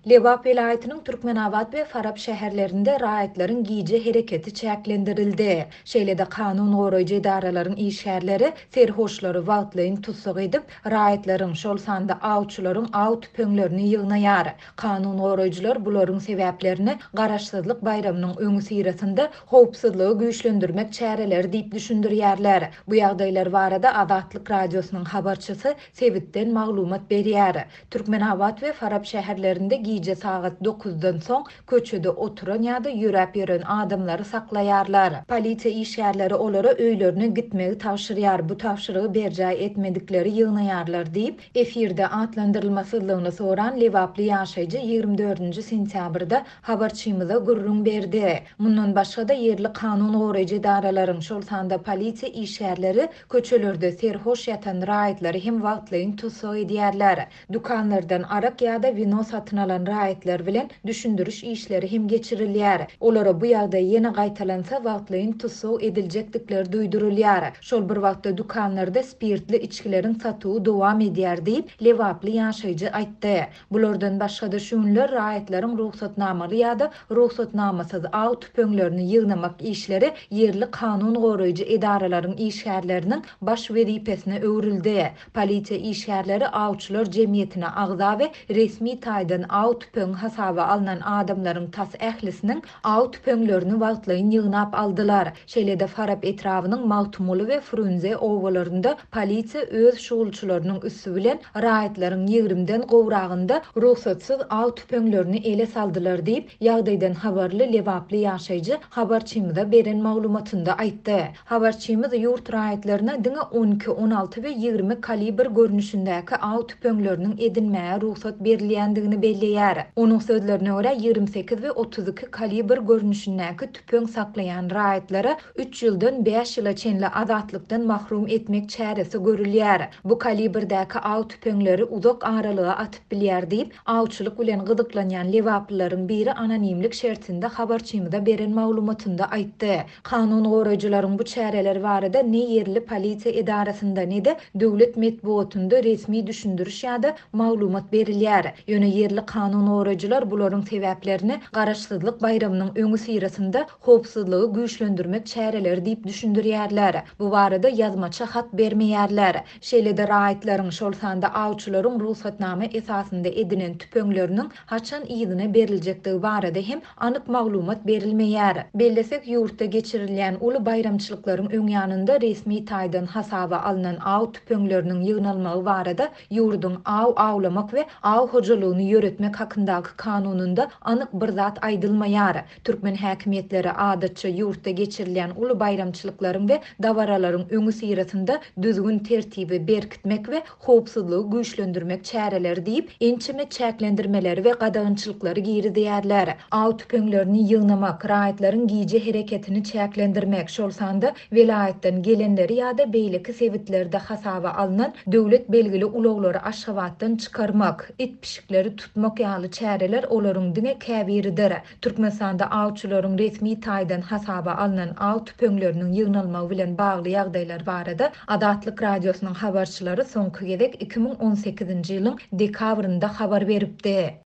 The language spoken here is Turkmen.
Lebap welaýatynyň Türkmenabat we Farap şäherlerinde raýatlaryň gije hereketi çäklendirildi. Şeýle-de kanun goraýjy edaralaryň işgärleri serhoşlary wagtlaýyn tussag edip, raýatlaryň, şol sanda awçylaryň aw tüpeňlerini ýygnaýar. Kanun goraýjylar bularyň sebäplerini Garaşsyzlyk baýramynyň öňüsyrasynda howpsuzlygy güýçlendirmek çäreleri diýip düşündirýärler. Bu ýagdaýlar barada Azatlyk Radiosynyň habarçysy sebitden maglumat berýär. Türkmenabat we Farap şäherlerinde gije sagat dokuzdan soň köçede oturan ýa-da ýöräp ýören adamlary saklaýarlar. Polisiýa işgärleri olara öýlerine gitmegi tabşyrýar, bu tabşyrygy berjaý etmedikleri ýygnaýarlar diýip, efirde atlandyrylmasyzlygyny soran lebaply ýaşaýjy 24-nji sentýabrda habarçymyza gürrüň berdi. Mundan başga-da, ýerli kanun goraýjy edaralaryň, şol sanda polisiýa işgärleri Köçelerde serhoş ýatan raýatlary hem wagtlaýyn tussag edýärler. Dükanlardan arak ýa-da wino satyn alan raýatlar bilen düşündiriş işleri hem geçirilýär. Olara bu ýagdaý ýene gaýtalansa wagtlaýyn tussag ediljekdikleri duýdurylýar. Şol bir wagtda dükanlarda spirtli içgileriň satuwy dowam edýär diýip, lebaply ýaşaýjy aýtdy. Bulardan başga-da şu günler raýatlaryň rugsatnamaly ýa-da rugsatnamasyz aw tüpeňlerini ýygnamak işleri ýerli kanun goraýjy edaralaryň işgärleriniň baş wezipesine öwrüldi. Polisiýa işgärleri awçylar jemgyýetine agza we resmi taýdan aw tüpeňi hasaba alnan adamlaryň tas ählisiniň aw tüpeňlerini wagtlaýyn ýygnap aldylar. Şeýle-de Farap etrabynyň Magtymguly we Frunze obalarynda polisiýa öz şugulçylarynyň üsti bilen raýatlaryň ýigrimden gowragynda rugsatsyz aw tüpeňlerini ele saldylar diýip, ýagdaýdan habarly lebaply ýaşaýjy habarçymyza beren maglumatynda aýtdy. Habarçymyz ýurt raýatlaryna diňe 12, 16 we 20 kalibr görnüşindäki aw tüpeňleriniň edinmäge rugsat berilýändigini belleýär. Onuň sözlerine görä, 28 we 32 kalibr görnüşindäki tüpeň saklaýan raýatlara üç ýyldan bäş ýyla çenli azatlykdan mahrum etmek çäresi görülýär. Bu kalibrdäki aw tüpeňleri uzak aralyga atyp bilýär diýip, awçylyk bilen gyzyklanýan lebaplylaryň biri anonimlik şertinde habarçymyza beren maglumatynda aýtdy. Kanun goraýjylaryň bu çäreleri barada ne ýerli polisiýa edarasynda, ne-de döwlet metbugatynda resmi düşündiriş ýa-da maglumat berilýär. Ýöne ýerli kanun goraýjylar bularyň sebäplerini Garaşsyzlyk baýramynyň öňüsyrasynda howpsuzlygy güýçlendirmek çäreleri diýip düşündirýärler. Bu barada ýazmaça hat bermeýärler. Şeýle-de raýatlaryň, şol sanda awçylaryň rugsatnama esasynda edinen tüpeňleriniň haçan yzyna beriljekdigi barada hem anyk maglumat berilmeýär. Bellesek, ýurtda geçirilýän uly baýramçylyklaryň öň ýanynda resmi taýdan hasaba alnan aw tüpeňleriniň ýygnalmagy barada ýurduň Aw awlamak we aw hojalygyny ýöretmek hakyndaky kanunynda anyk bir zat aýdylmaýar. Türkmen häkimiýetleri, adatça, ýurtda geçirilýän uly baýramçylyklaryň we dabaralaryň öňüsyrasynda düzgün-tertibi berkitmek we howpsuzlygy güýçlendirmek çäreleri diýip, ençeme çäklendirmeleri we gadagançylyklary girizýärler. Aw tüpeňlerini ýygnamak, raýatlaryň gije hereketini çäklendirmek, şol sanda welaýatdan gelenleri ýa-da beýleki sebitlerde hasaba alnan döwlet belgili ulaglary Aşgabatdan çykarmak, it-pişikleri tutmak ýaly çäreler olaryň diňe käbiridir. Türkmenistanda awçylaryň resmi taýdan hasaba alnan aw tüpeňleriniň ýygnalmagy bilen bagly ýagdaýlar barada Azatlyk Radiosynyň habarçylary soňky gezek 2018-nji ýylyň dekabrynda habar beripdi.